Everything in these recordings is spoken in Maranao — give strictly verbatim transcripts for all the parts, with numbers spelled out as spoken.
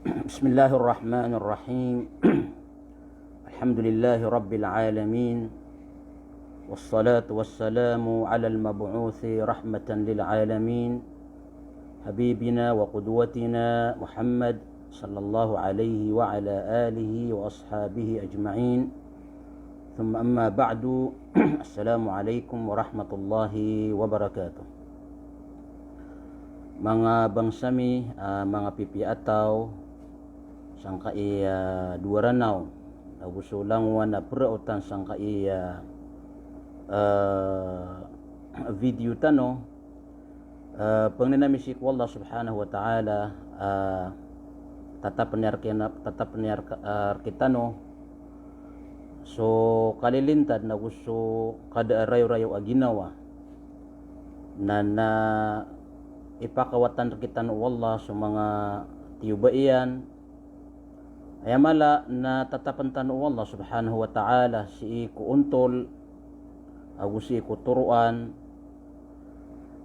بسم الله الرحمن الرحيم. الحمد لله رب العالمين. والصلاة والسلام على المبعوث رحمة للعالمين، حبيبنا وقدوتنا محمد صلى الله عليه وعلى آله وأصحابه أجمعين. Thumma amma ba'du. Assalamu alaikum warahmatullahi wabarakatuh. Manga bangsa mi, ah, manga pipiya a taw, sangkai a, ah, dowa Ranaw, ago so langowan a peraotan sangkai a, ah, ah, video tano, ah, pangnin ami sii ko Allah subhanahu wa ta'ala, ah, tatapen iyan rekena-, tatapen iyan reka-, ah, rekitano so kalilintad na go so kada a rayorayo a ginawa. Na, na ipakawatan rekitano o Allah so manga tiyoba iyan, aya mala na tatapen tano o Allah subhanahu wa ta'ala sii ko ontol ago sii ko toroan,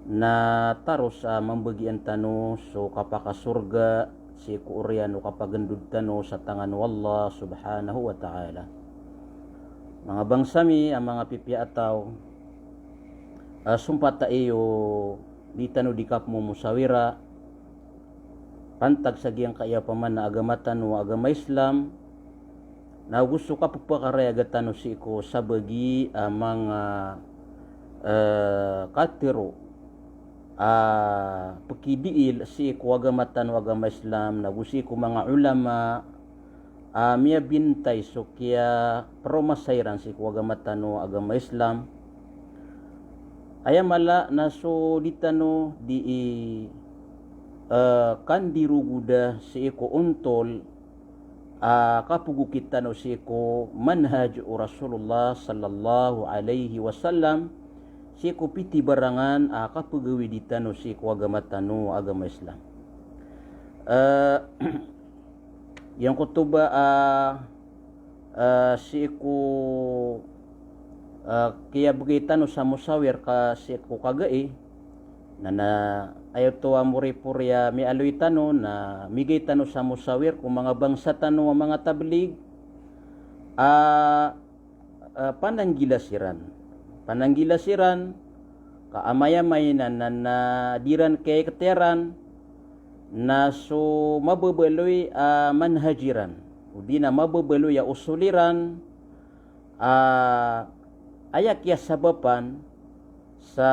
na taros a mambagian tano so kapakasorga sii ko oriyan o kapagendod tano sa tangan o Allah subhanahu wa ta'ala. Manga bangsa mi a manga pipiya a taw, ah, sompat a iyo di tano di kapemomosawira pantag sa giyangkaya opama na agama tano a agama Islam, na go so kapepakarayaga tano sii ko sabagi a manga, eh, katero a pekidiil sii ko agama tano a agama Islam, na go sii ko manga ulama a miyabintay so kiyaperomasa iran sii ko agama tano a agama Islam. Aya mala na so di tano di, eh, kandirogoda sii ko ontol a kapegokit tano sii ko manhaj o Rasulullah sallallahu alaihi wasallam, sii ko pitibarangan a kapegawidi tano sii ko agama tano a agama Islam. Eh, giyangkoto ba, ah, ah, sii ko, ah, kiyabegay tano sa mosawir ka sii ko kagai, na, na aya oto a moripori a miyaaloy tano na migay tano sa mosawir ko manga bangsa tano a manga tablig, ah, eh, pananggilas iran. Pananggilas iran, ka amayamay na, na, na di iran kiyaikhtiyaran na so mababaloy a manhaj iran, odi na mababaloy a osol iran, a aya kiyasabapan sa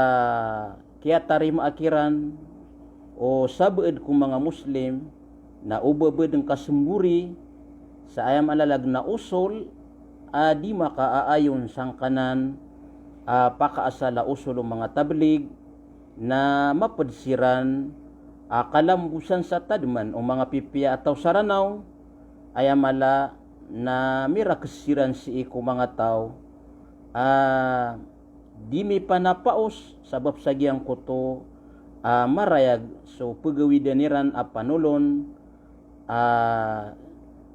kiyatarimaa kiran o sabaad ko manga Muslim na o babad ngka sembori sa aya maana a lagid a osol a di makaaayon sangkanan a pakaasal a osol o manga tablig, na maped siran a kalambosan sa tadman o manga pipiya a taw sa Ranaw, aya mala na mirakes siran sii ko manga taw a di mipanapaos sabap sa giyangkoto a marayag so pegawidan iran a panolon, a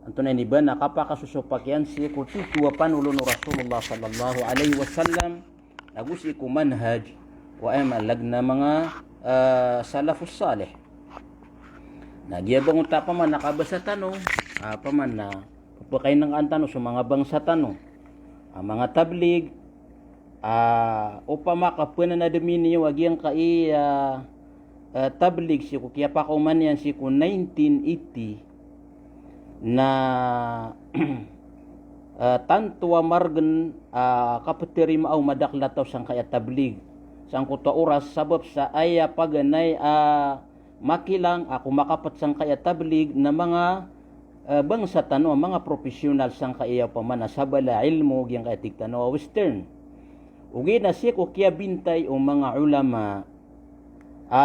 antonaa ini ba na kapakasosopak iyan sii ko tito a panolon o Rasulullah sallallahu alaihi wasallam, ago sii ko manhaj o, aya maana a lagid a manga, eh, salafus salih. Na giya ba ngkoto a opama na kabasa tano, a opama na pepekainengkaan tano so manga bangsa tano a manga tablig, a opama ka penanademi niyo a giyangkai a, eh, tablig sii ko kiyapakaoma niyan sii ko nineteen eighty, na, eh, tanto a maregen a kapetarimaa o madakel a taw sangkai a tablig sangkoto a oras, sabap sa aya paganay a makilang a ko makapet sangkai a tablig na manga, eh, bangsa tano a manga professional sangkai a opama na sabala ilmo, giyangkai a tig tano a Western. Ogaid na sii ko kiyabintay o manga ulama a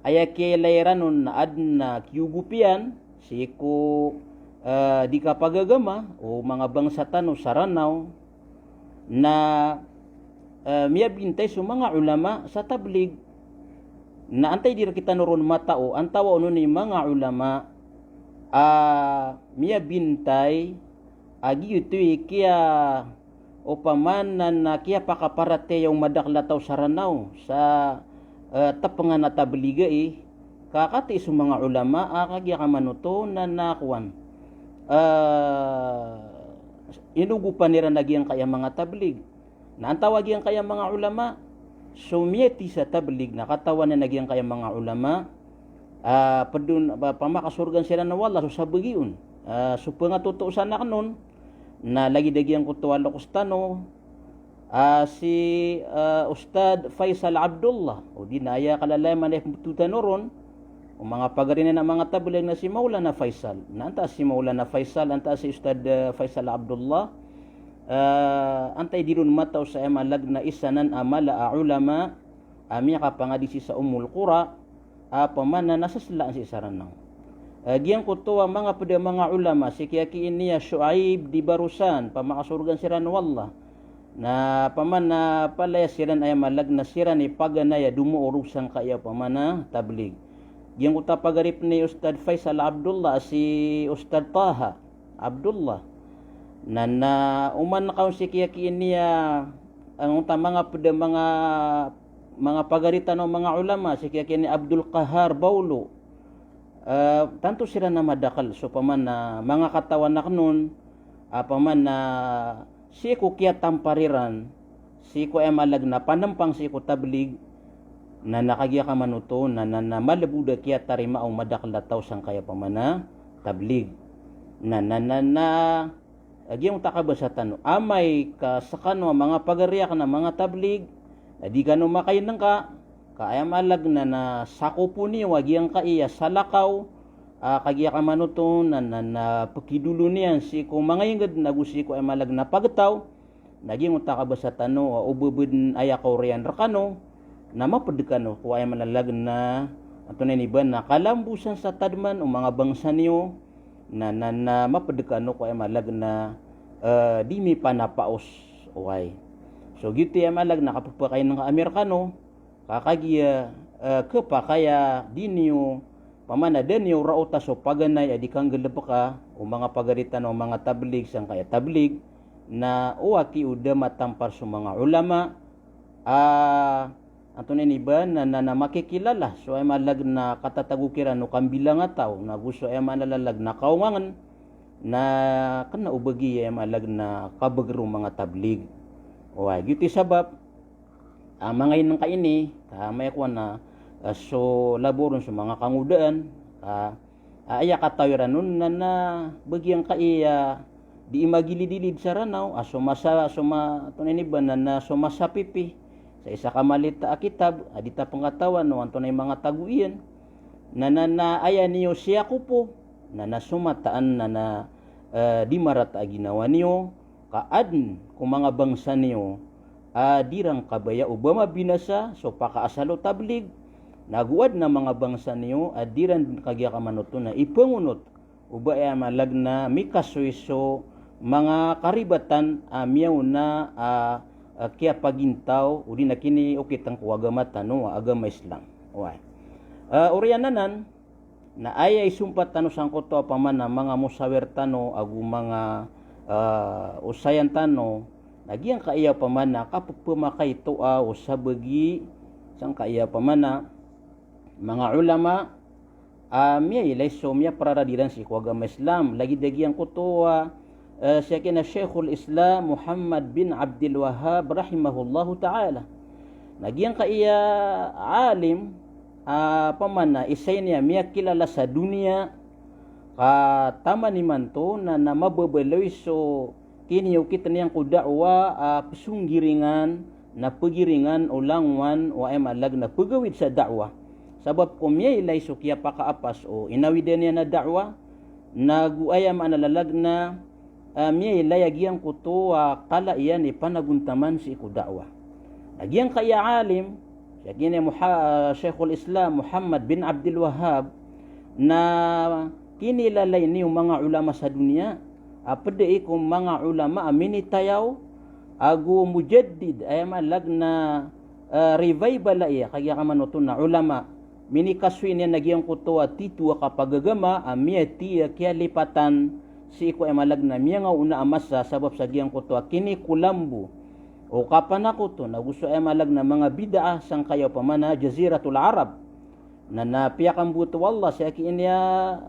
aya kiyailay iran on na aden a kiyogopiyan sii ko, eh, di kapagagama o manga bangsa tano sa Ranaw, na, eh, miyabintay so manga ulama sa tablig. Na antaa i di rekitano ron matao, antawaa on i manga ulama a miyabintay a giyoto i kiya opama na kiyapakaparatiyaya o madakel a taw sa Ranaw sa, eh, tepengan a tablig ai, Ka katii so manga ulama a kagiya kamanoto na, na kowan, ah, inogopan iran a giyangkaya manga tablig. Na antawaa giyangkaya manga ulama, so miyati sa tablig na katawan iyan a giyangkaya manga ulama, ah, ped on, pa-, pamakasorgaan siran o Allah so sabagi on. Ah, so pangatotosan akn on, na lagid a giyangkoto a loks tano, ah, si, ah, Ustadh Faisal Abdullah. O di na aya kalalayaman a ipmbtowan tano ron, o manga pagari niyan a manga tablig na si Maulana Faisal. Na antaa si Maulana Faisal, antaa si Ustadh, ah, Faisal Abdullah, ah, antaa i di ron mataw sa aya malag na isa nan a mala a ulama, a miyakapangadisi sa Ummul Qura, a pamana na seslaan sii sa Ranaw. Ah, giyangkoto a manga ped a manga ulama, si kiyakii niyan a Shuaib di Barusan, pamakasorgaan siran o Allah. Na pamana palaya siran aya malag na siran i paganay a domoorog sangkaya pamana tablig. Giyangkoto a pagari pn i Ustadh Faisal Abdullah, si Ustadh Taha Abdullah. Na, na oman ka on si kiyakii niyan a, angkoto a manga ped a manga, manga pagari tano a manga ulama, si kiyakii niyan a Abdul Qahar Baulo. Eh, tanto siran a madakl, so pamana manga katawan akn on, a pamana sii ko kiyatampar iran, sii ko aya malag na panmpang sii ko tablig, na, na kagiya kamanoto, na, na, na malbod a kiyatarima o madakl a taw sangkaya pamana tablig. Na, na, na, na, a giyangkoto a kabasa tano. Amay ka skano a manga pagari akn a manga tablig, a di kano makainngka, ka aya malag na, na sakopo niyo a giyangkaya salakaw, a kagiya kamanoto, na, na, na pkidolon iyan sii ko manga ingd, na go sii ko aya malag na pagtaw, na giyangkoto a kabasa tano, a o ba bn aya kaoriyan rkano, na mapd kano ko aya malag na, antonaa ini ba, na kalambosan sa tadman o manga bangsa niyo, na, na, na mapd kano ko aya malag na, eh, di mipanapos, oway. So, giyoto aya malag na kapphakainngka ami rkano, ka kagiya, eh, khapakay a di niyo, pamana da niyo raota so paganay a di kanggalbka o manga pagari tano a manga tablig sangkaya tablig, na o aki o da matampar so manga ulama, a, antonaa ini ba, na, na, na makikilala so aya malag na katatago kiran o kambilangataw, na go so aya malag na kaongangn, na kna o ba giya aya malag na kabagr o manga tablig. Oway, giyoto i sabap, a, manga inngka ini, ka amay ko ana, a, so labo ron so manga kangodaan, ka, a, aya katawi ran on na, na ba giyangkaya di imagilidilid sa Ranaw, a, so masa, so ma, antonaa ini ba, na, na so masapipi sa isa ka malita a kitab, a, di ta pngkatawan o antonaa i manga tago iyan, na, na, na aya niyo siyakopo, na, na so mataan na, na, eh, di marata a ginawa niyo, ka adn ko manga bangsa niyo a di ran kabaya o ba mabinasa so pakaasal o tablig, na go adn a manga bangsa niyo a di ran kagiya kamanoto na ipangonot o ba aya malag na mikasoy so manga karibatan a miyaona a, a kiyapagintaw odi na kiniokitn ko agama tano a agama Islam. Oway. Eh, oriyan anan, na aya isompat tano sangkoto a pamana manga mosawir tano ago manga, ah, osayan tano, na giyangkaya pamana kapphamakai toa o sabagi sangkaya pamana manga ulama, ah, miyailay so miyaprarad iran sii ko agama Islam, lagid a giyangkoto a eh, siya kina Shaykhul Islam Muhammad bin Abdul Wahhab rahimahullahu ta'ala. Na giyangkaya alim, ah, pamana isa ini a miyakilala sa doniya, ka taman imanto na, na mababaloy so kiniokitn iyan ko da'wa, ah, psonggiringan, na pgiringan o langowan o aya malag na pgawid sa da'wa. Sabap ko miyailay so kiyapakaapas o inawidan iyan a da'wa, na go aya maana lalag na, ah, miyailay a giyangkoto a kala iyan i panagontaman sii ko da'wa. Na giyangkaya alim, siya kini Muha-, Shaykhul Islam Muhammad bin Abdul Wahhab, na kinilala ini o manga ulama sa doniya, a pd i ko manga ulama a minitayaw, ago mujaddid, aya malag na, eh, revival a iya, kagiya kamanoto na ulama. Minikasoy niyan a giyangkoto a tito a kapagagama, a miyati a kiyalipatan sii ko aya malag na miyangaona a masa, sabap sa giyangkoto a kinikolambo o kapanakoto, na go so aya malag na manga bid'ah sangkaya pamana Jaziratul Arab. Na, na piyakamboto o Allah sii ki ini a,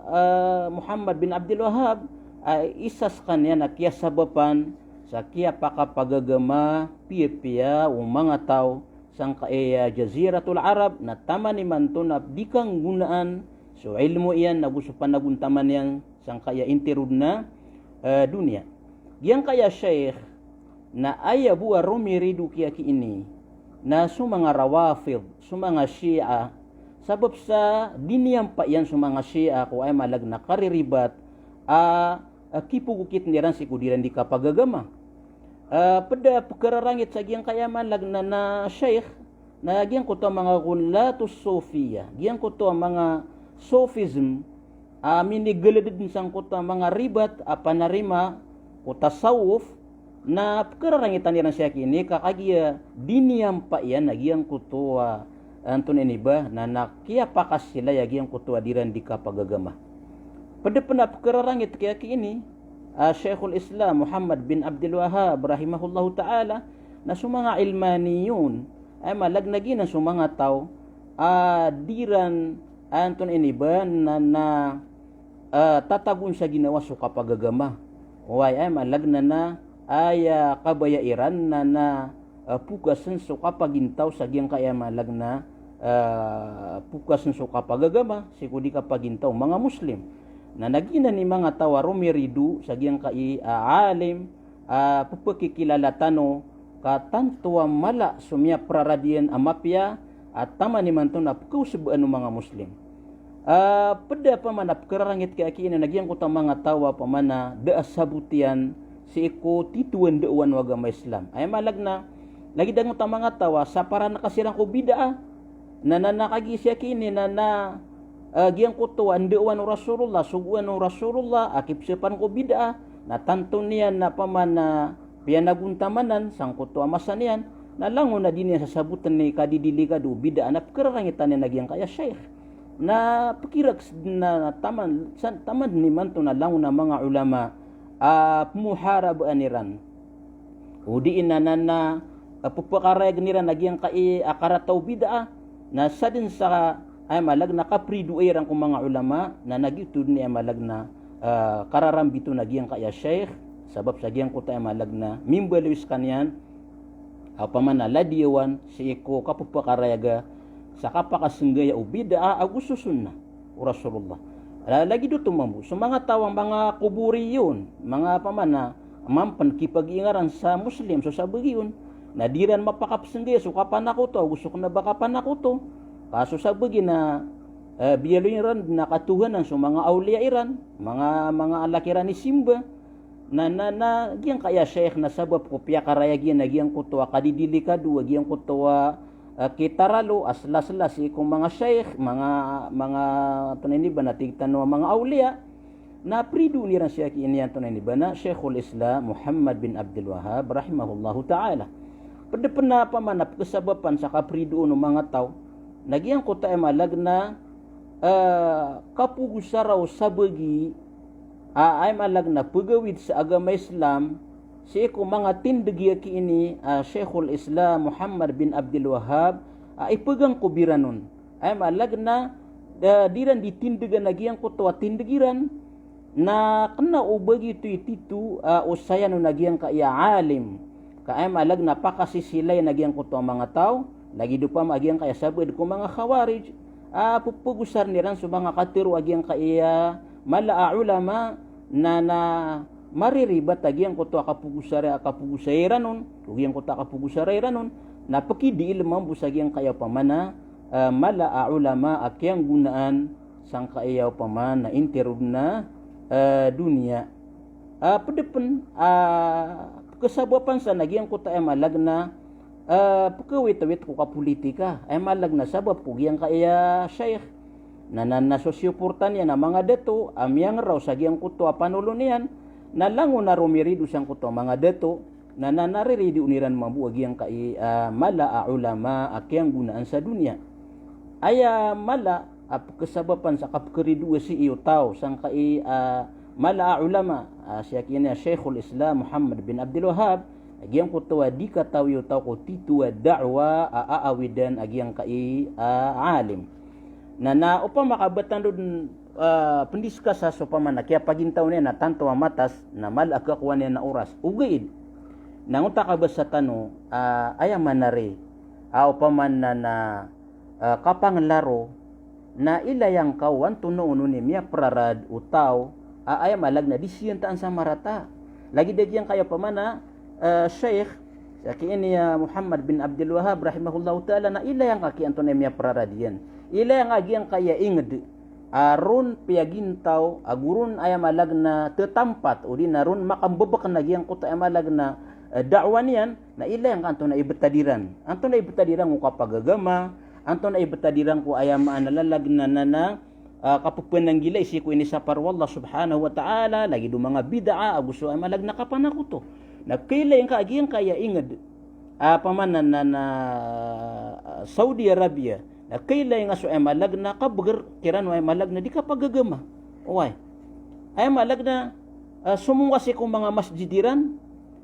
ah, Muhammad bin Abdul Wahhab, a isa skaniyan a kiyasabapan sa kiyapakapagagama piyapiya o manga taw sangkai a Jaziratul Arab, na taman imanto na di kanggonaan so ilmo iyan ago so panagontaman iyan sangkai a intiro dn a, eh, doniya. Giyangkai a shaykh na aya bo a romirido kiya ki ini na so manga Rawafid, so manga Shia, sabap sa di niyampa iyan so manga Shia ko aya maana na kariribat a, a kipogokitn iran sii ko di iran di kapagagama. A, pd a pkararangit sa giyangkai a maana na, na shaykh, na giyangkoto a manga ghullatus sufiyyah, giyangkoto a manga Sufism, a minigalad dn sangkoto a manga ribat a panarima ko tasawuf, na pkararangitan iran sii ki ini ka kagiya di niyampa iyan a giyangkoto a, antonaa ini ba, na, na kiyapakasilay a giyangkoto a di iran di kapagagama. Pd pn a pkararangit kiya ki ini a Shaykhul Islam Muhammad bin Abdul Wahhab rahimahullahu ta'ala, na so manga ilmaniyun, aya maana na giyanan so manga taw a di iran, antonaa ini ba, na, na, ah, tatagon sa ginawa so kapagagama. Oway, aya maana na aya kabaya iran na, na, ah, pokasn so kapagintaw sa giyangkai a maana na, ah, pokasn so kapagagama sii ko di kapagintaw o manga Muslim. Na, na giyanan i manga taw a romirido sa giyangkai a, ah, alim, ah, pphakikilala tano ka tanto a mala so miyaprarad iyan a mapiya a taman imanto na pkaosbaan o manga Muslim. Ah, pd a pman a pkararangit kiya ki ini na giyangkoto a manga taw a pman a da a sabot iyan sii ko titho a ndaowan o agama Islam. Aya maana na lagid angkoto a manga taw a saparan ka siran ko bid'ah, na, na, na kagiya sii ki ini na, na, ah, giyangkoto a ndaowan o Rasulullah, sogoan o Rasulullah a kipsapan ko bid'ah, na tanto niyan na pman a piyanagontamanan sangkoto a masa niyan, na langon a di niyan sasabotn i kadidilikado o bid'ah na pkararangitan iyan a giyangkai a shaykh. Na pkirags na taman, san, taman dn imanto na langon a manga ulama a pmoharabaan iran. O di na, na, na, ah, pphakarayagn iran a giyangkai a karata o bid'ah, na sadn sa, aya maana na kapridoay iran ko manga ulama, na, na giyoto dn i aya maana na, ah, kararambit on a giyangkai a shaykh, sabap sa giyangkoto a aya maana na mimbaloy skaniyan a pman a ladiyawan sii ko kapphakarayag sa kapakasenggaya o bid'ah ago so sunnah o Rasulullah. La-, lagid oto mambo so manga taw a manga kuburiyun, manga pman a mampan kipagiingaran sa Muslim so sabagi on, na di iran mapakapsenggaya so kapanakoto ago so kna ba kapanakoto. Ka so sabagi na, eh, biyaloy iran na katohanan so manga awliya iran, manga, manga ala kiran i simba. Na, na, na giyangkai a shaykh na sabap ko piyakarayag iyan a giyangkoto a kadidilikado a giyangkoto a, ah, kitaralo a slasla sii ko manga shaykh, manga, manga, antonaa ini ba, na tig tano a manga awliya, na pridoon iran sii ki ini, antonaa ini ba, na Shaykhul Islam Muhammad bin Abdul Wahhab rahimahullahu ta'ala. Pd pn a pman a pkhasabapan sa kapridoon o manga taw na giyangkoto a aya maana na, ah, kapogosara o sabagi a, aya maana na pegawid sa agama Islam sii ko manga tindeg iyan ki ini a Shaykhul Islam Muhammad bin Abdul Wahhab a ipegang ko biran on. Aya maana na, da, di iran di tindegan a giyangkoto a tindeg iran, na kna o ba giyoto i titho, ah, o sayan on a giyangkai a alim. Ka aya maana na pakasisilayan a giyangkoto a manga taw, lagid opama a giyangkai a sabaad ko manga Khawarij a pphagosarn iran so manga katharo a giyangkai a mala a ulama, na, na mariribat a giyangkoto a kapogosara, a kapogosara iran on, o giyangkoto a kapogosara iran on, na pkidiil mambo sa giyangkai a pman a, eh, mala a ulama a kiyanggonaan sangkai a opama na intiro dn a, eh, doniya. Ah, pd pn, ah, pkhasabapan sa na giyangkoto a aya maana na, ah, pkhawitawit ko kapolitika. Aya maana na sabap ko giyangkai a shaykh. Na, na, na so siyoportan iyan a manga dato a miyangraw sa giyangkoto a panolon iyan, na langon a romirido sangkoto a manga dato, na, na, na riridoon iran mambo a giyangkai a, ah, mala a ulama a kiyanggonaan sa doniya. Aya mala a pkhasabapan sa kapkharidoa sii o taw sangkai a, ah, mala a ulama, ah, sii ki ini a Shaykhul Islam Muhammad bin Abdul Wahhab, a giyangkoto a di katawi o taw ko titho a da'wa a, ah, aawidan a giyangkai a, ah, alim. Na, na opama ka ba tano dn, ah, pndiscussa so opama na kiyapagintaw niyan na tanto a matas, na mala a kakowa niyan a oras. Ogaid na angkoto a kabasa tano, ah, aya maana ri, ah, opama na, na, ah, kapanglaro, na ilaya ngka o antonaa onon i miyaprarad o taw a aya maana lagid na di siyantaan sa marata. Lagid a giyangkaya opama na, ah, Sheikh, sa ki ini a Muhammad bin Abdul Wahhab rahimahullahu ta'ala, na ilaya ngka ki antonaa i miyaprarad iyan. Ilaya ngka giyangkaya ingd a ron piyagintaw, ago ron aya maana lagid na tetampat, odi na ron makambebek na giyangkoto aya maana lagid na, eh, da'wa niyan, na ilaya ngka antonaa i betad iran. Antonaa i betad iran ko kapagagama, antonaa i betad iran ko aya maana lagid na, na, na, ah, kapepenanggilai sii ko inisapar o Allah subhanahu wa ta'ala, lagid o manga bid'ah, ago so aya maana lagid na kapanakoto. Na kailay ngka giyangkaya ingd, ah, opama na, na, na, ah, Saudi Arabia, na kailay ngka so aya maana lagid na kabeger kiran o aya maana lagid na di kapagagama. Oway. Aya maana lagid na, ah, somong ka sii ko manga masjid iran,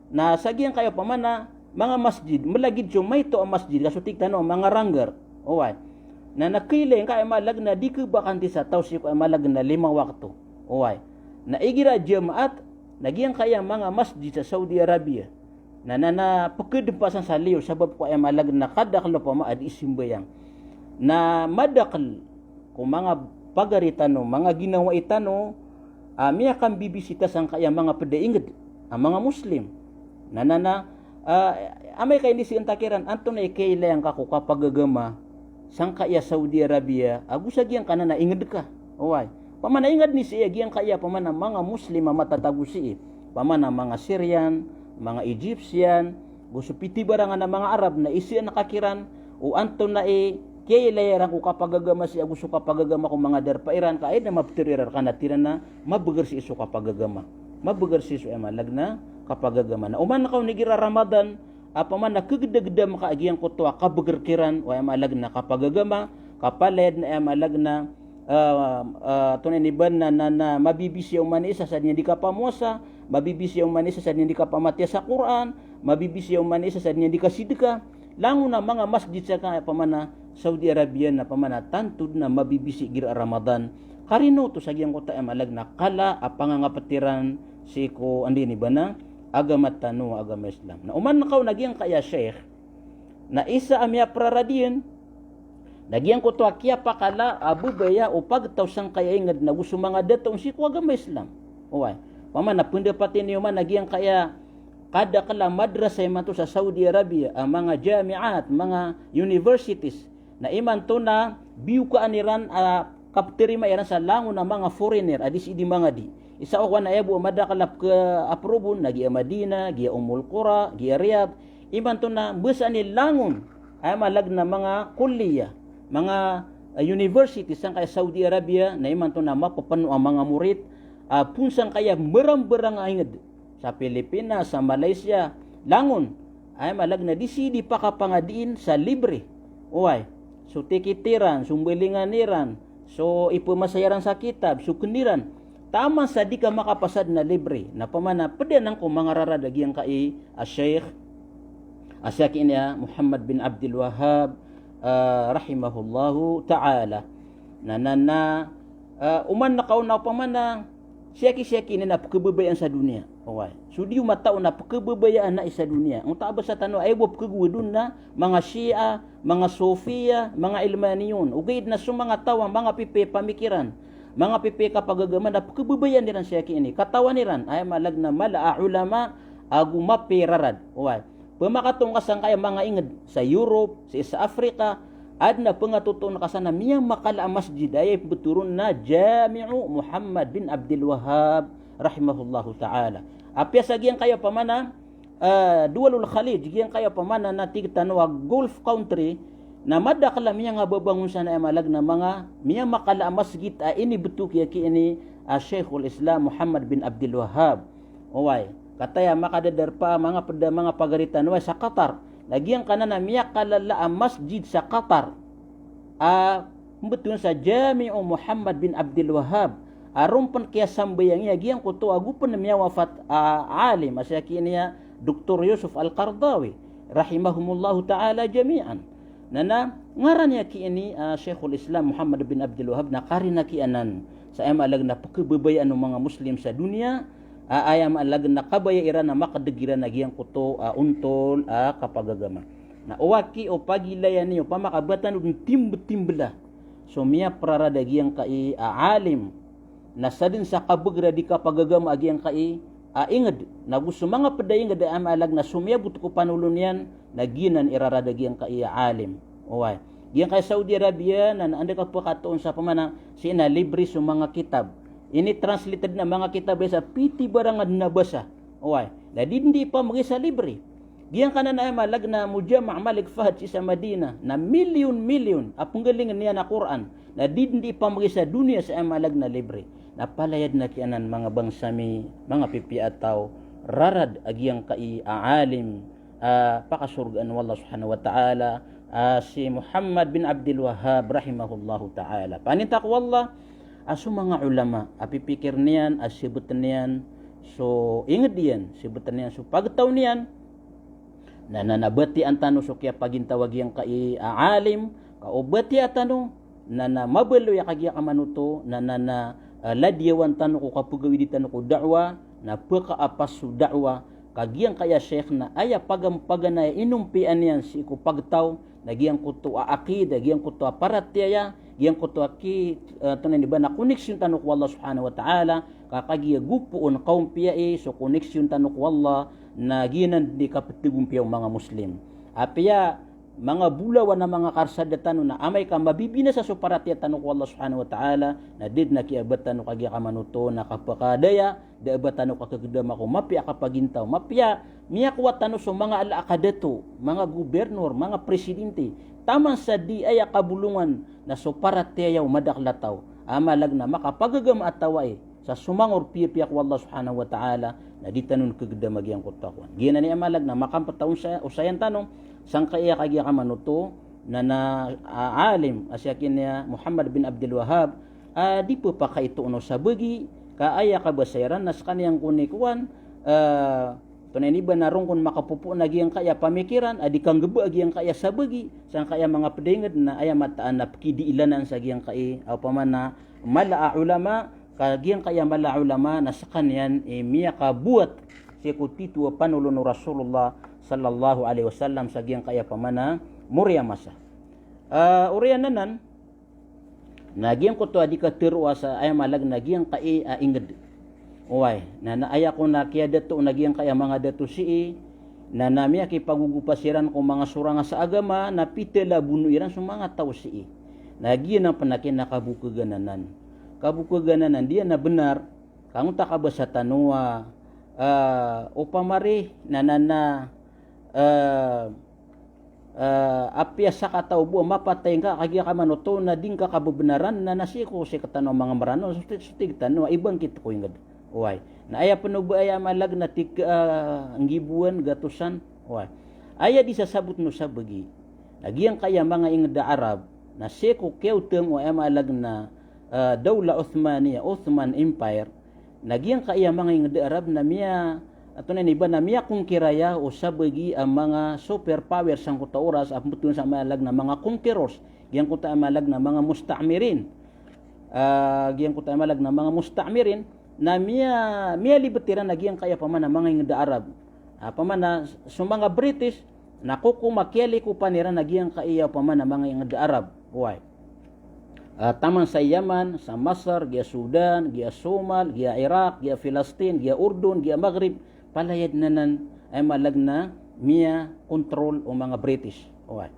na sa giyangkaya opama na manga masjid, malagid so maito a masjid, ka so tig tano a manga ranggar. Oway. Na, na kailay ngka aya maana lagid na di kebakantisa taw sii ko aya maana lagid na lima wakto. Oway. Na igira Jamaat, na giyangkaya manga masjid sa Saudi Arabia, na, na, na pekedempa san sa liyo sabap ko aya maana lagid na kadakel opama a di isimbayang. Na madakel ko manga pagari tano, manga ginawai tano, ah, miyakambibisita sangkaya manga ped a inged a manga Muslim. Na, na, na, ah, amay ka ini si entakiran, antonaa i kailay angka ko kapagagama sangkaya Saudi Arabia ago sa giyangkanan a inged ka. Oway. Opama na inged ni sii a giyangkaya opama na manga Muslim a matatago sii. Opama na manga Syrian, manga Egyptian, go so pitibarangan a manga Arab na isii a nakakiran, o antonaa i kiyailay iran ko kapagagama sii ago so kapagagama ko manga darpa iran, ka aya den a mapetero iran rkana tig iran a mabeger sii so kapagagama. Mabeger sii so aya maana lagid na kapagagama. Na oman ka on igira Ramadan, opama na kegedagedam ka a giyangkoto a kabeger kiran o aya maana lagid na kapagagama, ka palaya den a aya maana lagid na, ah, ah, antonaa ini ba na, na, na mabibisi a oman i isa sa di niyan di kapamowasa, mabibisi a oman i isa sa di niyan di kapamatiya sa Qur'an, mabibisi a oman i isa sa di niyan di kasidka. Langon a manga masjid sangkaya opama na Saudi Arabia na opama na tanto den a mabibisi igira Ramadan. Karino oto sa giyangkoto a aya maana lagid na kala a pangangapet iran sii ko anda ini ba na agama tano a agama Islam. Na oman ka on a giyangkaya Sheikh, na isa a miyaprarad iyan na giyangkoto a kiyapakala a babaya o pagtaw sangkaya inged na go so manga dato on sii ko agama Islam. Oway. Opama na pendapat ini oman a giyangkaya kadakel a madrasa imanto sa Saudi Arabia, a manga jamiat, manga universities, na imanto na biyokaan iran a kapterima iran sa langon a manga foreigner a di sii di mangadi. Isa o kowan a aya bo a madakel a peke-approve on na giya Madinah, giya Ummul Qura, giya Riyadh. Imanto na mbasaan i langon a aya maana lagid na manga kulliyah, manga, ah, university sangkaya Saudi Arabia, na imanto na mapepeno a manga morit, ah, poon sangkaya mbarambarang a inged. Sa Pilipinas, sa Malaysia, langon a aya maana lagid na di sii di pakapangadiin sa libre. Oway. So ticket iran, so mbalingan iran, so ipemasa iran sa kitab, so ken iran. Taman sa di ka makapasad na libre. Na opama na ped anan ko mangararad a giyangkai a Sheikh, a siyaki ini a Muhammad bin Abdul Wahhab, ah, rahimahullahu ta'ala. Na, na, na, ah, oman ka on a opama na siyaki, siyaki ini na pekebabayaan sa doniya. Oway. So di o matao na pekebabayaan na i sa doniya. Angkoto a basa tano a aya bo a pekegowad on na manga Shia, manga Sufiya, manga Ilmaniyun. Ogaid na so manga taw a manga pipiya i pamikiran, manga pipiya i kapagagama na pekebabayaan iran siyaki ini. Katawan iran, aya maana lagid na mala a ulama ago mapiya i rarad. Oway. Pemakatong ka sangkaya manga inged sa Europe, sii sa Africa, aden a pengatotoon ka san a miyamakala a masjid, aya ipebeto ron na Jami'u Muhammad bin Abdul Wahhab, rahimahullahu ta'ala. Apiya sa giyangkaya opama na, ah, Duwalul Khalij, giyangkaya opama na tig tano a Gulf country, na madakel a miyangababangon san a aya maana lagid na manga miyamakala a masjid a inibeto kiyaki ini a Sheikhul Islam Muhammad bin Abdul Wahhab. Oway, kataya makadadarpa a manga ped a manga pagari tano, oway, sa Qatar. Na giyangkanan a miyakalala a masjid sa Qatar a mbetowan sa Jami'u Muhammad bin Abdul Wahhab. A ron pen kiyasambayangi a giyangkoto ago pen miyawafat a alim a siyaki ini a Doktor Yusuf Al-Qaradawi, rahimahumullahu ta'ala jami'an. Na, na, ngaran iyan ki ini, ah, Shaykhul Islam Muhammad bin Abdul Wahhab na karina ki anan sa aya maana na pkhababayaan o manga Muslim sa doniya, ah, aya maana na kabaya iran na makadg iran a giyangkoto, ah, ontol, ah, kapagagama. Na oway ki o pagilayan iyo, opama ka ba tano dn timbtimbla so miyaprarad a giyangkai a alim, na sadn sa kabagr a di kapagagama a giyangkai a ingd, na go so manga pd a ingd a aya maana na somiyabot ko panolon iyan, na giyanan i rarad a giyangkai a alim. Oway. Giyangkai Saudi Arabia na, na anda ka pkatoon sa pamana, sii na libre so manga kitab. Ini translated na manga kitab sa piti barang a dn a basa. Oway. Na di dn di ipamgay sa libre. Giyangkanan a aya maana na Mujamma' Malik Fahd sii sa Madinah, na milyon-milyon a pnggalingn iyan a Qur'an, na di dn di ipamgay sa doniya sa aya maana na libre. Na palaya dn a ki anan manga bangsa mi, manga pipiya a taw, rarad a giyangkai a alim, ah, pakasorgaan o Allah Subhanahu wa Ta'ala, ah, si Muhammad bin Abdul Wahhab rahimahullahu ta'ala. Paninta ko Allah, ah, so manga ulama a pipikirn iyan, a sibtn iyan so ingd iyan, sibtn iyan so pagtaw niyan, na, na, na batiyaan tano so kiyapagintaw a giyangkai a alim, ka o batiyaa tano na, na mabaloy a kagiya kamanoto, na, na, na, ah, ladiyawan tano ko kapagawidi tano ko da'wah, na pkaapas so da'wah, ka giyangkai a sheikh na aya pagampaganay a inompiyaan iyan sii ko pagtaw, na giyangkoto a aqidah, giyangkoto a paratiyaya, giyangkoto a ki, ah, tonaa ini ba na koneksyon tano ko Allah Subhanahu wa Ta'ala, ka kagiya gopoon kaompiyai so koneksyon tano ko Allah, na giyanan di kaptgompiya o manga Muslim. Apiya manga bolawan a manga karsada tano na amay ka mabibinasa so paratiyaya tano ko Allah Subhanahu wa Ta'ala, na di dn a kiyabat tano kagiya kamanoto na kapakadaya, da a ba tano kakagdama ko mapiya a kapagintaw, mapiya miyakowa tano so manga ala a kadato, manga gobernor, manga presidente, taman sa di aya kabolongan na so paratiyaya o madakl a taw, a maana na makapagagama a taw ai, sa somangor piyapiya ko Allah Subhanahu wa Ta'ala, na di tano dn kagdama giyangkoto a kowan. Giyanan i aya maana na makampta o saya, o sayan tano sangkaya kagiya kamanoto na, na, ah, alim a siya ki ini a Muhammad bin Abdul Wahhab, ah, di pphakaitoon o sabagi, ka aya kabasa iran na skaniyan kon i kowan, ah, tonaa ini ba na roo kon makapopoon a giyangkaya pamikiran, a di kanggba a giyangkaya sabagi, sangkaya manga pd a ingd na aya mataan a pkidiilanan sa giyangkai, ah, opama na mala a ulama, ka giyangkaya mala a ulama na skaniyan i miyakabowat sii ko tito a panolon o Rasulullah sallallahu alaihi wasallam sa giyangkaya opama na mori a masa. Ah, oriyan anan, na giyangkoto a di katharoa sa aya maana na giyangkai a ingd. Oway, na, na aya kon a kiyadato na giyangkaya manga dato sii, na, na miyakipagogopa siran ko manga sorang a sa agama, na pitalabono iran so manga taw sii. Na giyanan pn a kinakabokagan anan. Kabokagan anan, di anan bnar, ka angkoto a kabasa tano a, ah, opama ri, na, na, na, ah, ah, apiya sakataw bo a mapatay ngka kagiya kamanoto na di ngka kababnaran na, na sii ko sktano a manga Mranaw, so tig, so tig tano a ibangkit ko ingd. Oway. Na aya pn o ba aya maana na tig, ah, nggiboan, gatosan. Oway. Aya di sasabotn o sabagi na giyangkaya manga ingd a Arab, na sii ko kiyaotng o aya maana na, ah, Dawla Uthmaniyah, Ottoman Empire, na giyangkaya manga ingd a Arab na miya, tonaa ini ba na miyakongkira aya o sabagi a manga superpower sangkoto a oras a pmbtowan sa aya maana na manga conquerors, giyangkoto a aya maana na manga musta'mirin. Ah, giyangkoto a aya maana na manga musta'mirin, na miya, miyalibt iran a giyangkaya opama na manga ingd a Arab. Ah, opama na so manga British, na kokowa a kiyalikopan iran a giyangkaya opama na manga ingd a Arab. Oway. Ah, taman sa Yaman, sa Masr, giya Sudan, giya Somal, giya Iraq, giya Filastin, giya Urdun, giya Maghrib, palaya dn anan aya maana na miyakontrol o manga British. Oway.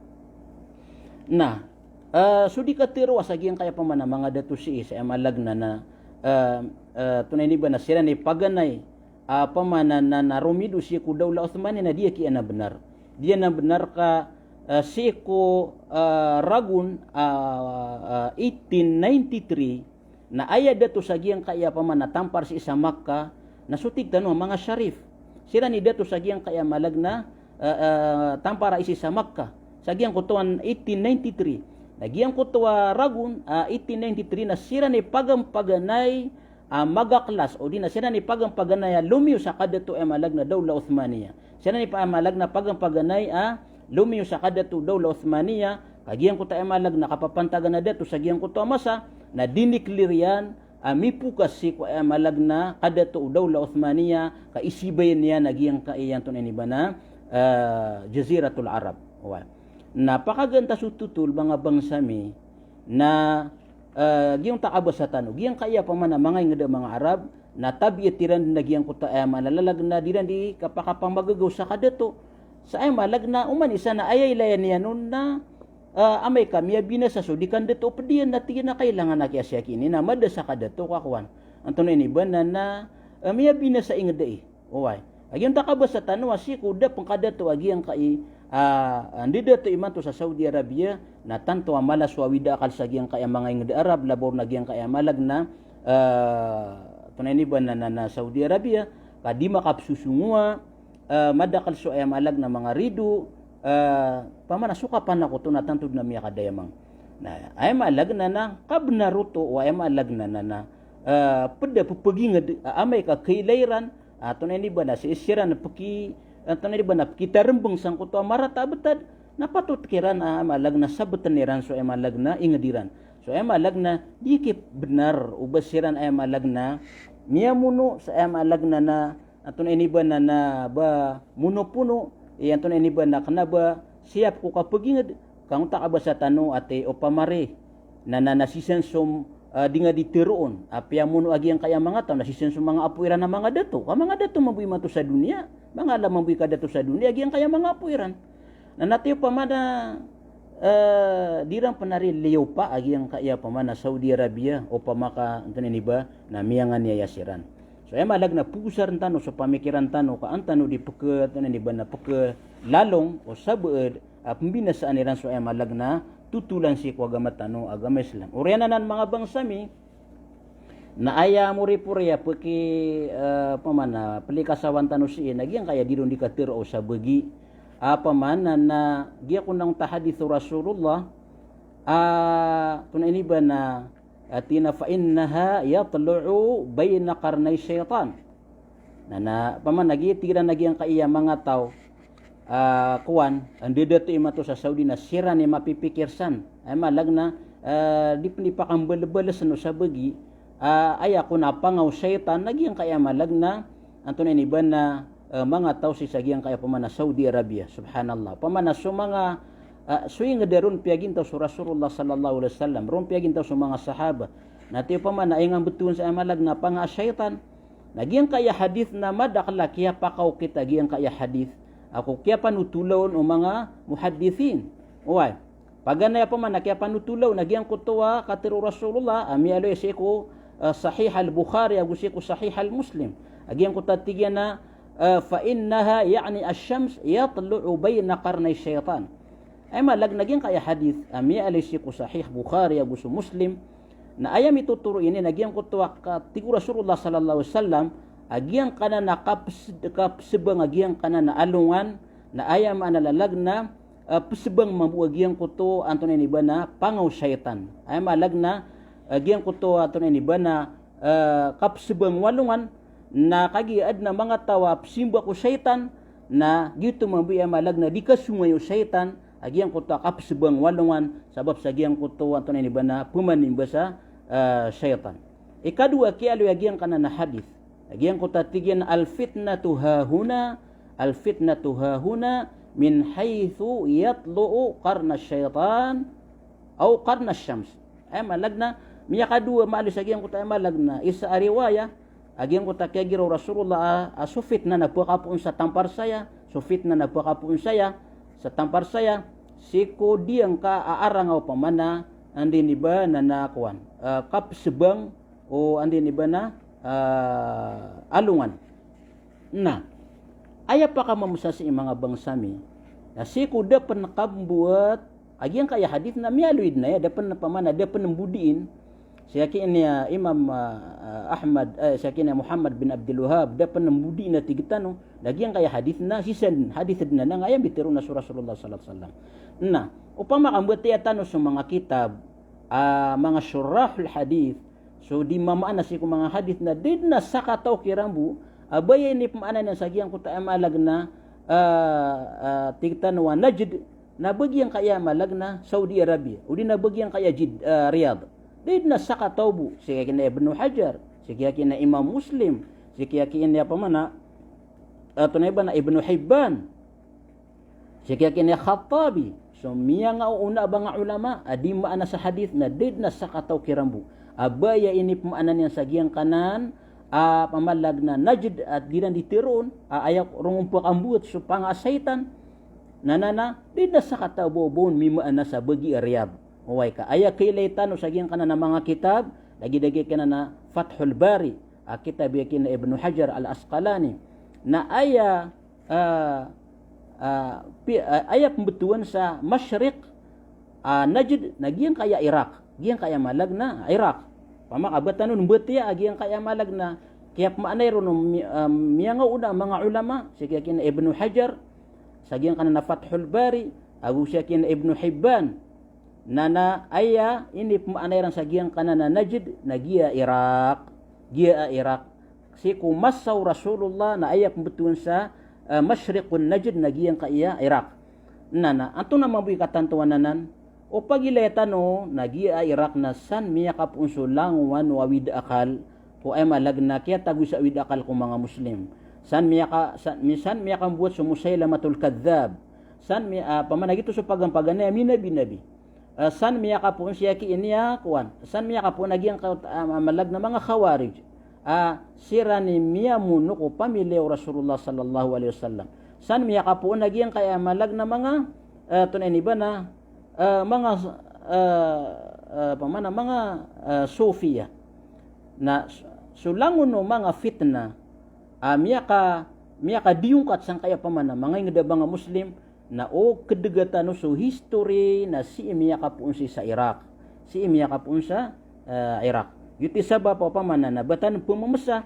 Na, ah, so di katharoa sa giyangkaya opama na manga dato sii sa aya maana na, ah, ah, tonaa ini ba na siran i paganay, ah, opama na, na, na romido sii ko Dawla Uthmaniyah na di aki anan bnar. Di anan bnar ka, ah, sii ko, ah, ragon, ah, ah, eighteen ninety-three, na aya dato sa giyangkaya opama na tampar sii sa Makkah, na so tig tano a manga Sharif. Siran i dato sa giyangkaya maana na, ah, ah, tampar a sii sa Makkah. Sa giyangkoto a eighteen ninety-three. Na giyangkoto a ragon, ah, eighteen ninety-three na siran i pagampaganay a magaklas, odi na siran i pagampaganay a lomiyo sa kadato a aya maana na Dawla Uthmaniyah. Siran i pa-, aya maana na pagampaganay a lomiyo sa kadato Dawla Uthmaniyah, Ka giyangkoto a aya maana na kapapantagan a dato sa giyangkoto a masa, na diniklir iyan a mipokas sii ko aya maana na kadato o Dawla Uthmaniyah, ka isibayan iyan a giyangkaya antonaa ini ba na, ah, Jaziratul Arab. Oway. Na pakagantas o totol, manga bangsa mi, na, ah, giyangkoto a kabasa tano, giyangkaya pman a manga ingd a manga Arab, na tabiat iran dn a giyangkoto a aya maana na lalag na di iran di kapakapamagagaw sa kadato. Sa aya maana na oman i isa na aya ilayan iyan on na, ah, amay ka miyabinasa so di kandato pd iyan, na tig iyan a kailangan a kiyasiyaki ini na mada sa kadato ka kowan. Antonaa ini ba na, na, ah, miyabinasa ingd ai. Oway. A giyangkoto a kabasa tano a sii ko da pn kadato a giyangkai, ah, ah, ndadato imanto sa Saudi Arabia, na tanto a mala so awida akal sa giyangkai a manga ingd a Arab, labaw na giyangkai a maana na, ah, antonaa ini ba na, na, na Saudi Arabia, ka di makapsosongowa, ah, madakl so aya maana na manga rido, ah, pman a so kapanakoto na tanto dn a miyakadayamang. Na aya maana na, na kabnar oto, o aya maana na, na, na, ah, pd a ppagingd, ah, amay ka kailay ran, antonaa ini ba na sii siran pki, antonaa ini ba na pkitarmbng sangkoto a marata a btad, na patot kiran a aya maana na sabtn iran so aya maana na ingd iran. So aya maana na di kibnar o ba siran aya maana na miyamono sa aya maana na, na antonaa ini ba na, na ba monopono, i antonaa ini ba na kna ba siyap ko kapagingd, ka giyangkoto a kabasa tano a tig opama ri na, na, na sisan so, ah, di nga di tharoon a piyamono a giyangkaya manga taw, na sisan so manga apo iran a manga dato. Ka manga dato mambo imanto sa doniya, manga ala mambo i kadato sa doniya a giyangkaya manga apo iran. Na, na tig opama na, eh, di ran pn ari liyopa a giyangkaya opama na Saudi Arabia, opama ka antonaa ini ba na miyanganiyaya siran. So aya maana na pogosarn tano so pamikiran tano ka an tano di pk, antonaa ini ba na pklalong o sabaad a pmbinasaan iran so aya maana na totolan sii ko agama tano a agama Islam. Oriyan anan, manga bangsa mi, na aya moripori a pki, eh, opama na plikasawan tano sii na giyangkaya di ron di katharo o sabagi. Opama na, na giyangkoto a hadith o Rasulullah, ah, antonaa ini ba na, ah, tig iyan a, "Fa innaha tatlu'u bayna qarnay shaytan." Na, na, opama na giya tig iran a giyangkaya manga taw, ah, kowan, a ndadato imanto sa Saudi na siran i mapipikir san. Aya maana na, ah, di pn di pakambalbalsn o sabagi, ah, aya kon a pangaw shaytan, na giyangkaya maana na, antonaa ini ba na, eh, manga taw sii sa giyangkaya opama na Saudi Arabia. Subhanallah. Opama na so manga, ah, so ingd a ron piyagintaw so Rasulullah sallallahu alaihi wasallam, ron piyagintaw so manga sahaba. Na tig opama na aya nga mbtowan sa aya maana na pangaw a shaytan. Na giyangkaya hadith na madakl a kiyapakaokit a giyangkaya hadith, ako kiyapanotolaon o manga muhaddithin. Oway. Paganay a opama na kiyapanotolaon a giyangkoto a katharo o Rasulullah a miyaaloy sii ko, eh, Sahih al-Bukhari ago sii ko Sahih al-Muslim. A giyangkoto a tig iyan a, eh, "Fa innaha, ya'ni ash-shams, tatlu'u bayna qarnay shaytan." Aya maana na giyangkaya hadith a miyaaloy sii ko Sahih Bukhari ago so Muslim, na aya mitotoro ini na giyangkoto a ka-, tig o Rasulullah sallallahu alaihi wasallam, a giyangkanan a kaps-, kapsbang a giyangkanan a alongan, na aya maana lalag na, eh, psbang mambo a giyangkoto antonaa ini ba na pangaw shaytan. Aya maana lalag na, eh, giyangkoto antonaa ini ba na, eh, kapsbang o alongan, na kagiya adn a manga taw a psimba ko shaytan, na giyoto mambo i aya maana lalag na di kasongay o shaytan a giyangkoto a kapsbang o alongan, sabap sa giyangkoto antonaa ini ba na pmanimba sa, eh, shaytan. Ikadowa a kiyaaloy a giyangkanan a hadith, a giyangkoto a tig iyan, "Al-fitnatu hahuna, al-fitnatu hahuna, min haythu yatlu'u qarna shaytan aw qarna shams." Aya maana lalag na, miyakadowa maaloy sa giyangkoto aya maana lalag na, isa a riwaya, a giyangkoto a kiyagiraw o Rasulullah a, a so fitnah na pkapoon sa tampar saya, so fitnah na pkapoon saya, sa tampar saya, sii ko diyangka a arang a opama na, antonaa ini ba na, na kowan, eh, kapsbang o antonaa ini ba na, eh, alongan. Na aya pakamamosasi i manga bangsa mi, na sii ko da pn kambowat a giyangkaya hadith na miyaaloy dn aya, da pn opama na da pn mbodiin. Sii ki ini, ah, Imam, ah, ah, Ahmad, eh, sii ki ini Muhammad bin Abdul Wahhab, da pn mbodiin a tig tano, na giyangkaya hadith na sii san hadith dn anan a aya mbitero na so Rasulullah sallallahu alaihi wasallam. Na opama ka mbatiya tano so manga kitab, ah, manga shurrahul hadith, so di mamaana sii ko manga hadith na di dn a sakataw kiran bo a ba aya inipmaana niyan sa giyangkoto a aya maana lalag na, ah, ah, tig tano a Najd, na ba giyangkaya malag na Saudi Arabia, odi na ba giyangkaya Jid-, ah, Riyadh. Da dn a sakataw bo, sii ki Ibnu Hajar, sii ki Imam Muslim, sii ki apa man a, ah, antonaa i ba na, Ibnu Hibban, sii ki Khattabi, so miyangaoona a manga ulama a di maana sa hadith na da dn a sakataw kiran bo a ba aya inipmaana niyan sa giyangkanan a pamalag na Najd a di ran di tharoon a aya roo on pkambowat so panga a shaytan. Na, na, na, da dn a sakataw bo a ba on mimaana sa ba giya Riyadh. Oway, ka aya kailay tano sa giyangkanan a manga kitab, lagid a giyangkanan a Fathul Bari, a kitab a giya ki Ibnu Hajar Al-Asqalani. Na aya, ah, ah, pi-, ah, aya pmbtowan sa Mashriq, ah, Najd, na giyangkaya Iraq. Giyangkaya malag na Iraq. Opama ka ba tano mbatiya a giyangkaya malag na kiyapmaanay ron o mi-, ah, miyangaoona a manga ulama, sii ki Ibnu Hajar, sa giyangkanan a Fathul Bari, ago sii ki Ibnu Hibban. Na, na aya inipmaana iran sa giyangkanan a Najd na giya Iraq. Giya Iraq. Sii ko masa o Rasulullah na aya pmbtowan sa, eh, Mashriqun Najd na giyangkaya Iraq. Na, na antonaa mambo i katantowan anan? O pagilaya tano na giya Iraq na san miyakapoon so langowan o awid a akal ko aya malag na kiyatago sa awid a akal ko manga Muslim. San miyaka-, san, mi-, san miyakambowat so Musaylamatul Kadhdhab. San mi-, ah, opama na giyoto so paganay a minabi-nabi. Ah, san miyakapoon sii ki iniya kowan. San miyakapoon a giyangkaya, ah, malag na manga Khawarij. Ah, siran i miyamono ko pamilya o Rasulullah sallallahu alaihi wasallam. San miyakapoon a giyangkaya malag na manga, ah, antonaa i ba na, ah, manga, ah, ah, opama na manga, ah, Sufiya. Na s-, so langon o manga fitna a miyaka-, miyakadiyongkat sangkaya opama na manga ingd a manga Muslim, na o kdga tano so history na sii miyakapoon sii sa Iraq. Sii miyakapoon sa, eh, Iraq. Giyoto i sabap a opama na ba tano pmamsa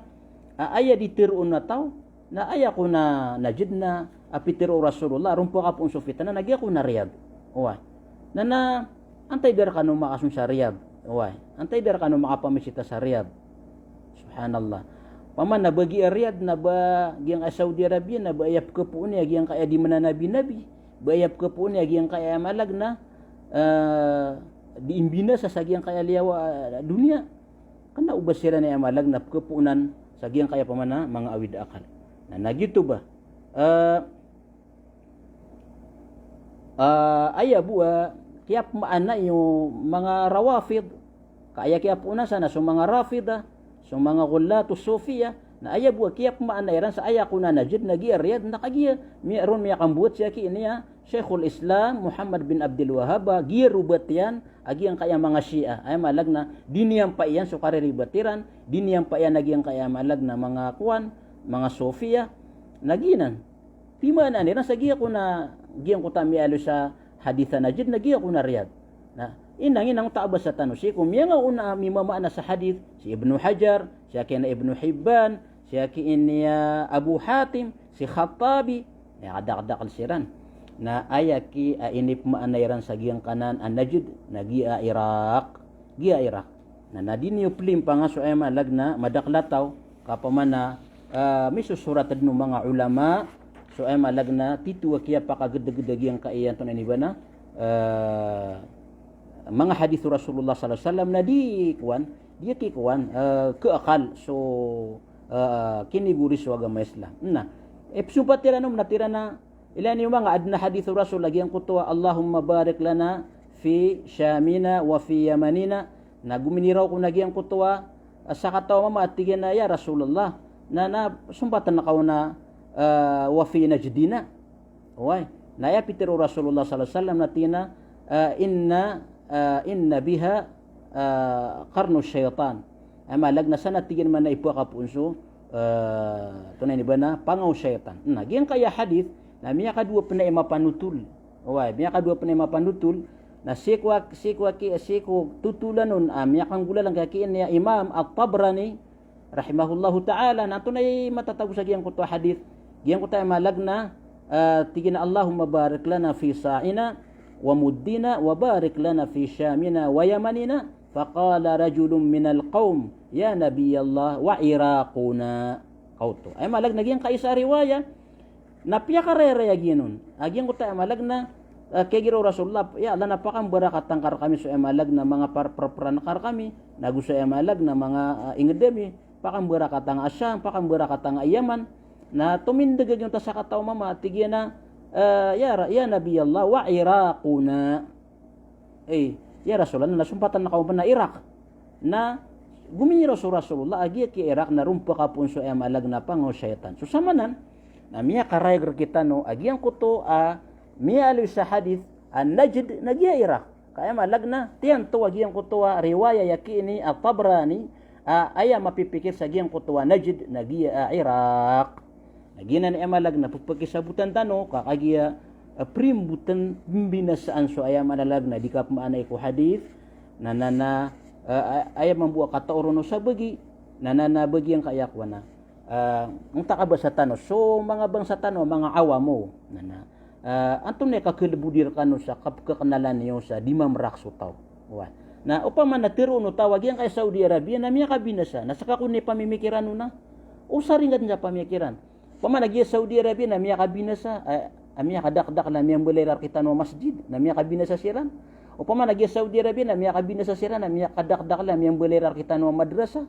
a aya di tharoon a taw na aya ko na Najd na a pitharo o Rasulullah a roo pkapoon so fitna na giya ko na Riyadh. Oway. Na, na antaa i da rkano makasold sa Riyadh? Oway. Antaa i da rkano makapamisita sa Riyadh? Subhanallah. Opama na ba giya Riyadh na ba giyangkaya Saudi Arabia na ba aya pkapoon iyan a giyangkaya di mananabi-nabi. Ba aya pkapoon iyan a giyangkaya malag na, eh, di imbinasa sa giyangkaya liyawaw a doniya. Kna o ba siran aya malag na pkapoonan sa giyangkaya opama na manga awid a akal. Na, na giyoto ba. Eh, ah, aya bo a kiyapmaana iyo manga Rawafid, ka aya kiyapoonan san na so manga Rafida, so manga Ghullatus Sufiya, na aya bo a kiyapmaana iran sa aya ko na Najd na giya Riyadh na kagiya, miya-, roo miyakambowat sii ki iniya Shaykhul Islam Muhammad bin Abdul Wahhab a giya robat iyan a giyangkaya manga Shia. Aya malag na di niyan paiyan so kariribat iran, di niyan paiyan a giyangkaya malag na manga kowan, manga Sufiya, na giyanan. Pimaanaan iran sa giya ko na giyangkoto a miyaaloy sa hadith a Najd na giya ko na Riyadh. Na inang, inang ta a basa tano sii ko miyangaoona a mimamaana sa hadith, si Ibnu Hajar, sii ki Ibnu Hibban, sii ki iniya Abu Hatim, si Khattabi, aya kadakdakl siran. Na aya ki, ah, inipmaana iran sa giyangkanan a Najd na giya Iraq. Giya Iraq. Na, na di niyo plimpanga so aya malag na madakl a taw, ka opama na, ah, misosorat dn o manga ulama so aya malag na titho a kiyapakagdgd a giyangkaya antonaa i ba na, ah, manga hadith o Rasulullah sallallahu alaihi wasallam na di kowan, di kikowan, ah, kaakal so, ah, kinigori so agama Islam. Na, ipsompat iran on na tig iran a, ilaya niyo manga adn a hadith o Rasul a giyangkoto a, "Allahumma barik lana fi Shamina wa fi Yamanina." Na gominiraw ko na giyangkoto a, ah, sakataw a mama a tig iyan a, "Ya Rasulullah, na, na sompat ngka on a, ah, wa fi Najdina." Oway. Na aya pitharo o Rasulullah sallallahu alaihi wasallam na tig iyan a, ah, "Inna, ah, inna biha, ah, qarnu shaytan." Aya malag na san a tig iyan man na ipakapoon so, eh, antonaa i ba na panga o shaytan. Na giyangkaya hadith na miyakadowa pn a mapanothol. Oway, miyakadowa pn a mapanothol. Na sii ko, sii ko ki, sii ko thotolan on a miyakanggolalan ka ki iniya Imam At-Tabrani rahimahullahu ta'ala, na antonaa i matatago sa giyangkoto a hadith? Giyangkoto a malag na, ah, tig iyan a, "Allahumma barik lana fi sa'ina wa muddina wa barik lana fi shamina wa yamanina." Faqala rajulun minal qawm, "Ya Nabiyallah, wa Iraquna." Kaoto. Aya malag na giyangkai sa riwaya na piyakarayaraya giyanan. A giyangkoto a malag na, Ah, kagiya o Rasulullah, ya Allah, na pakambarakatan ka rkami so aya maana na manga par-, par-, parapran ka rkami, nago so aya maana na manga, ah, inged ami, pakambarakatan ka a Sham, pakambarakatan ka a Yaman. Na tomindeg a giyangkoto a sakataw a mama, tig iyan a, ah, ya Ra-, ya Nabi Allah, wa Iraquna. Eh, ya Rasulullah, na sompatan ka o ba na Iraq. Na gomiyoto so Rasulullah a giyangkai a Iraq na rompa ka poon so aya maana na pangaway o shaytan. So samanan, na miyakarayag rkitano a giyangkoto a miyaaloy sa hadith a Najd na giya Iraq. Ka aya maana na tiyanto a giyangkoto a riwaya a kiini a Tabrani, a aya mapipikir sa giyangkoto a Najd na giya a Iraq. Na giyanan i aya maana na pephakisabotan tano, ka kagiya, eh, perimbotan, pembinasaan so aya maana na di kapemaanai ko hadith, na, na, na, eh, aya mambo a kataw ron o sabagi, na, na, na ba giyangkaya kowan a, eh, ong ta kabasa tano, so manga bangsa tano, manga awam o, na, na, eh, antonaa i kakelebodi rekano sa kapekaknalan iyo sa di mamerak so taw. Oway. Na opama na teroon o taw a giyangkaya Saudi Arabia na miyakabinasa, na seka ko ini pamimikiran on na. O saringat sa pamikiran. Opama na giya Saudi Arabia na miyakabinasa, eh, a miyakadakdakl a miyambalay iran rkitano a masjid, na miyakabinasa siran. Opama na giya Saudi Arabia na miyakabinasa siran, a miyakadakdakl a miyambalay iran rkitano a madrasa.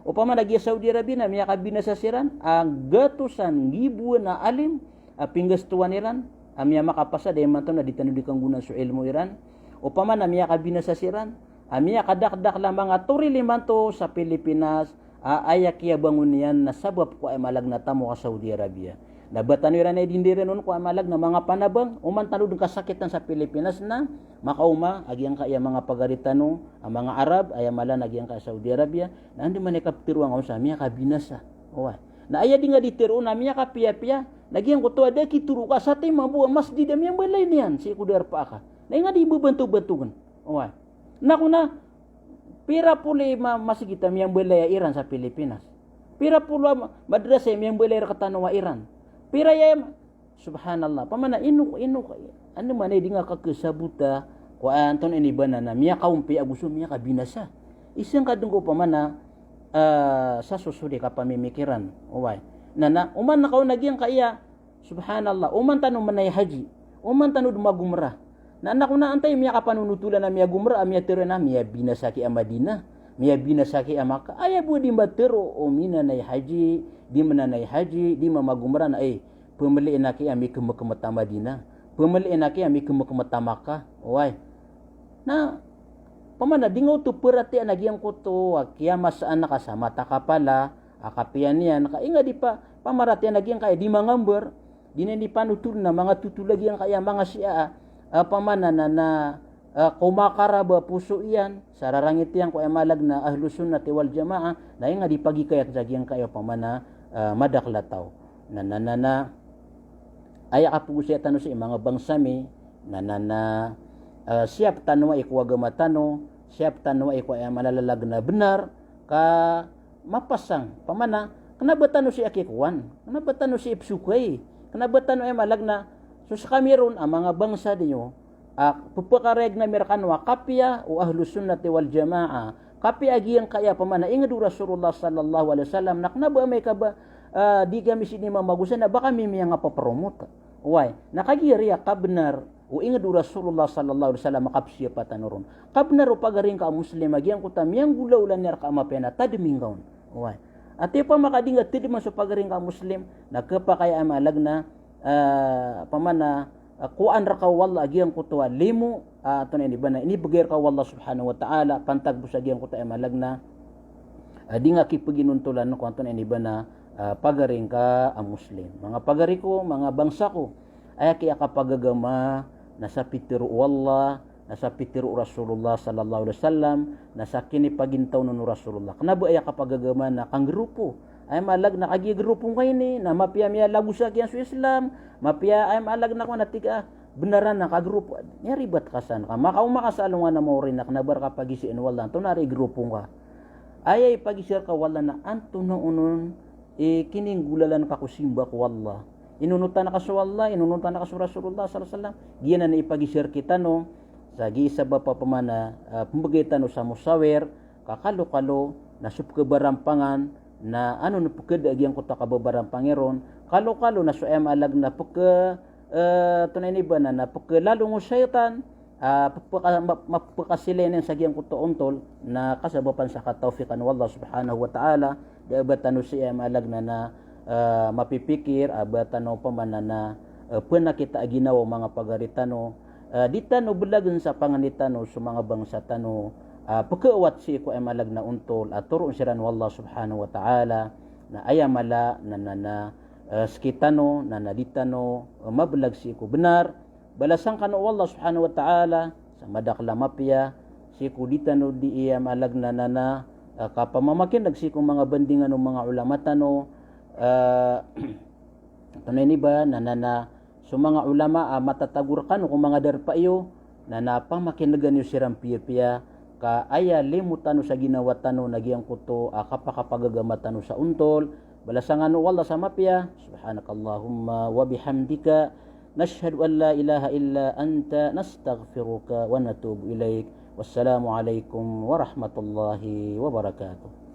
Opama na giya Saudi Arabia na miyakabinasa siran, a gatosan, nggiboan a alim, a pinggastowan iran, a miyamakapasad a imanto na di tano di kanggonaan so ilmo iran. Opama na miyakabinasa siran, a miyakadakdakl a manga toril imanto sa Pilipinas, a aya kiyabangon iyan na sabap ko aya maana na tamok a Saudi Arabia. Na ba tano iran aya dindiren on ko aya maana na manga panabang, oman tano den kasakitan sa Pilipinas na makaoma a giyangkaya manga pagari tano a manga Arab, aya maana na giyangkaya Saudi Arabia, na anda man i kapteroa ngka on sa miyakabinasa. Oway. Na aya di nga di teroon a miyakapiyapiya, na giyangkoto a da kitero ka sa timan bo a masjid a miyambalay niyan sii ko darpa aka. Na aya nga di bebantobantogen. Oway. Na ko na, pira polo i ma-, masjid a miyambalay iran sa Pilipinas. Pira polo a ma-, madrasa a miyambalay rektano a iran. Pira iya ma-, Subhanallah. Opama na ino, ino, anda man i di nga kakesabota ko antonaa ini ba na, na miyakaompi ago so miyakabinasa. Isa ngka den ko opama na, eh, sa so so di kapamimikiran. Oway. Na, na, oman ka on a giyangkaya, Subhanallah, oman tano menay haji, oman tano den magomra. Na, na ko na antaa i miyakapanonotolan a miyagomra, a miyatero na miyabinasa ki a Madina, miyabinasa ki a Makkah. Aya bo di matero o minanay haji, di menanay haji, di mamagomra na, eh, pemeliin aki a mikemekmet a Madina, pemeliin aki a mikemekmet a Makkah. Oway. Na, opama na di nga oto peratiyaan a giyangkoto a kiyamasaan ka sa mata kapala, a kapiya niyan, ka aya nga di pa-, pamaratiyaan a giyangkaya di mangambar, di niyan di panotolen a manga totol a giyangkaya manga Shia, a, opama na, na, na, a, komakaraba poso iyan sa rarangit iyan ko aya maana na Ahlus Sunnati wal Jamaah, na aya nga di pagikayat sa giyangkaya opama na, a, madakl a taw. Na, na, na, na, aya kapegosaya tano sii manga bangsa mi, na, na, na, a, siyap tano ai ko agama tano, siyap tano ai ko aya maana na benar, ka mapasang, opama na, kena ba tano sii a kikowan, kena ba tano sii psokay, kena ba tano aya maana na, so sekami ron a manga bangsa di niyo, a, pepakarayag ami rekano a kapiya o Ahlus Sunnati wal Jamaah, kapiya a giyangkaya opama na inged o Rasulullah sallallahu alaihi wasallam, na kena ba amay ka ba, a, di kami sii di mamagosay na ba kami miyangapapromot. Oway, na kagiya riya kabenar o inged o Rasulullah sallallahu alaihi wasallam a kapsiyapa tano ron. Kabenar o pagari ngka a Muslim a giyangkoto a miyanggolawla niyan reka a mapiya na tademi ngka on. Oway. Ati opama ka di nga tedeman so pagari ngka a Muslim, na kepakay a maana na, a, opama na, a, kowaan reka o Allah a giyangkoto a limo, a, antonaa ini ba na, inibegay reka o Allah subhanahu wa ta'ala, pantag bo sa giyangkoto a aya maana na, a, di nga kipeginontolan ko antonaa ini ba na, a, pagari ngka a Muslim. Manga pagari ko, manga bangsa ko, aya kiyakapagagama na sa pitero o Allah, na sa pitero o Rasulullah sallallahu alaihi wasallam, na sa kinipagintaw on o Rasulullah. Kena ba aya kapagagama na kanggrupo. Aya maana na kagiya grupo ngka ini, na mapiya miyalagosa kiyan so Islam, mapiya aya maana na ko na tig a, benar anan ka grupo. Miyaribat ka san ka. Makaoma ka sa alongan a maori na kena ba reka pagisaan o Allah, antonaa i grupo ngka. Aya ipagisa reka o Allah na antonaa onon i kininggolalan ka ko simba ko Allah. Inonotan ka so Allah, inonotan ka so Rasulullah sallallahu alaihi wasallam. Giyanan i ipagisa rekitano, sa gii sabap a opama na, a, pembegay tano sa musawir, ka kalokalo na so pekebarampangan, na ano na pekeda a giyangkoto a kababarampang iron, kalokalo na so aya maana na peke-, eh, tonaa ini ba na, na pkhalalong o shaytan, ah, pphaka-, ma-, mapphakasilay niyan sa giyangkoto a ontol, na kasabapan sa katawfiqan o Allah subhanahu wa ta'ala, di a ba tano sii aya maana na, na, eh, mapipikir, a ba tano pman na, na, eh, pnakita a ginawa o manga pagari tano, eh, di tano blagn sa pangni tano so manga bangsa tano, ah, pkhaawat sii ko aya maana na ontol a toroon siran o Allah subhanahu wa ta'ala, na aya mala na, na, na, eh, sktano, na, na di tano, eh, mablag sii ko bnar, balasan kano o Allah subhanahu wa ta'ala sa madakl a mapiya, sii ko di tano di aya maana na, na, na, eh, kapamamakin'g sii ko manga bandingan o manga ulama tano, eh, tonaa ini ba na, na, na, so manga ulama a matatago rkano ko manga darpa iyo, na, na pamakin'gan iyo siran piyapiya, ka aya limo tano sa ginawa tano na giyangkoto a kapakapagagama tano sa ontol, balasan kano o Allah sa mapiya. Subhanakallahumma wa bihamdika, nashhadu an la ilaha illa anta, nastaghfiruka wa natubu ilaik. Wassalamu alaikum warahmatullahi wabarakatuh.